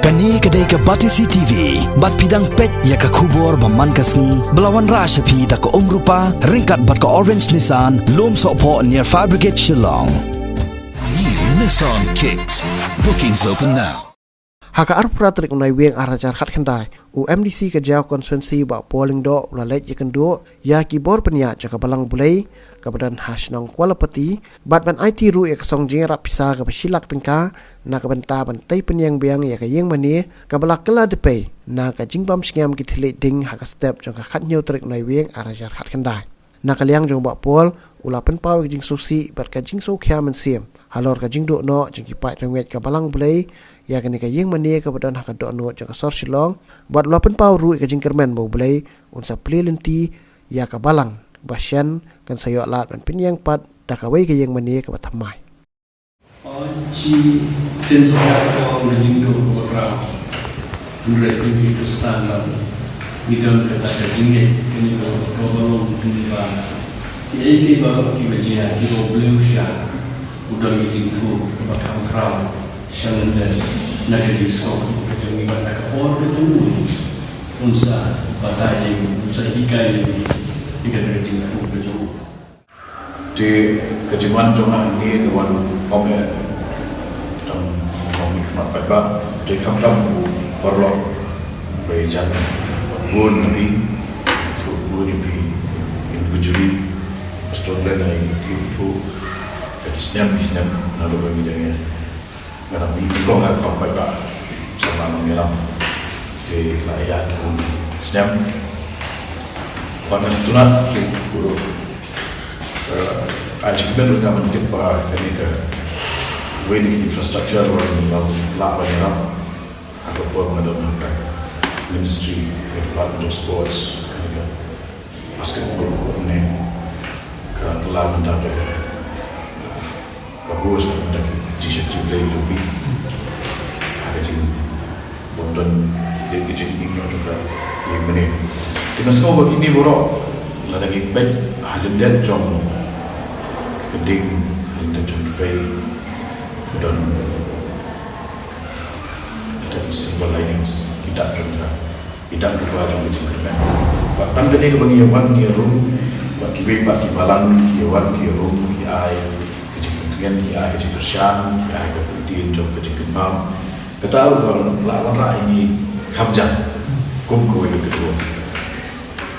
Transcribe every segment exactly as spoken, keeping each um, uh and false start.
Kane ka dei ka Batesi T V, bad phi dang peit ïa ka khubor ba man ka sngi, ba la wanrah sha phi da ka Umrupa, ryngkat bad ka Orange Nissan, Lumsohphoh near Fire Brigade Shillong. New Nissan Kicks. Bookings open now. Ha ka arphew phra tarik u Naiwieng ar hajar khatkhyndai, u M D C ka Jaïaw constituency Bah Paul Lyngdoh u la leit ïakynduh ïa ki bor pynïaid jong ka Balang Blei kaba don ha shnong Kualapati, bad ban aiti ruh ïa ka song jingïarap pisa kaba shi lak tyngka na ka bynta ban tei pynïeng biang ïa ka ïing mane kaba la kylla dpei na ka jingbam shngiam ki thylliej ding ha ka step jong ka khathynñiew tarik u Naiwieng ar hajar khatkhyndai. Na ka liang jong Bah Paul, u la pynpaw ïa ka jingsngewsih bad ka jingsngewkhia mynsiem halor ka jingduh noh jong ki paid riewngeit ka Balang Blei ïa kane ka ïing mane kaba don ha ka dohnud jong ka sor Shillong, bad u la pynpaw ruh ïa ka jingkyrmen ba U Blei un sa plie lynti ïa ka balang, ba shen kan sa ïoh lad ban pynïeng pat da kawei ka ïing mane kaba thymmai. Ong shi sien, ka ong na jingduh kaba khraw. Hynrei kum ki Khristan, ngi don kata ka jingngeit, kane ka, kaba long kane ba, kiei kiei baroh kiba jia, kiba U Blei u shah, u don ka jingthoh kaba kham khraw sha lyndet na ka jingsngew ka jong ngi, bad na ka por ka jong u, un sa batai ïa ngi, un sa hikai ïa ngi ïa kata ka jingthoh ka jong u. Te ka jingwan jong nga hangne ka wan ym eh tang ym eh khmat paidbah, te khamtam u paralok ba ïajan bun na phi, bun na phi individually, Pastor Glenn, ïa phi, ka ki snem ki snem na lo ba ngi jang ïa. Nga dang mih nyngkong ha ka kong paidbah, sa ma nongïalam. Te la ïaid bun snem. Bad nga sngewtynnat shuh, eh, ai jingkmen ruh nga ban tip ba kane kawei na ki infrastructure ba ngi lah ban ïarap ha ka por nga don ha ka ministry, ka Department of Sports, kane ka basketball court ne ka kylla mynta da ka, ka host mynta ki jingshisha ki Blei jong phi. Ha ka jing bym don ka jingim noh jong ka ïing mane. Te nga sngew ba kine baroh lada ngi peit ha lyndet jong ka ding, ha lyndet jong ki bei, don kita ki silver linings, kita jong ka, kita ki ba jong ka jingkyrmen. Bad tang kane kaba ngi ïa wan ngi ïa rung, bad kiwei pat ki balang ki ïa wan ki ïa rung, ki ai ka jingkyrmen, ki ai ka jingkyrshan, ki ai ka ktien jong ka jingkyrmen. Kata ruh ba la wanrah ïa ngi kham jan kum kawei ka ktien.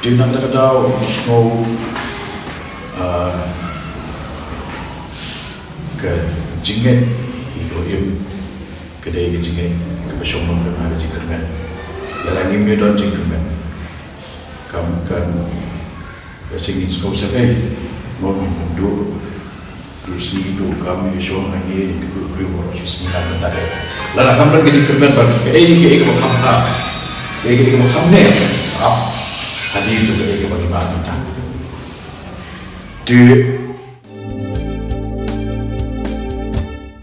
Te na kata ka daw nga sngew, ah, ka jingngeit ïa ka im ka dei ka jingngeit kaba shong nongrim ha ka jingkyrmen. Lada ngim ïoh don jingkyrmen, kam, kam, ka jingngeit sngewsih ei, mo, ngim duh, duh sngi duh kam, ïa shong hangne, ïa duh briew baroh shi sngi na ka bynta. Lada kam don ka jingkyrmen ba kaei kaei kaba kham bha, kaei kaei kaba kham ne, ap, hadien to kaei kaba ngi bha mynta. Te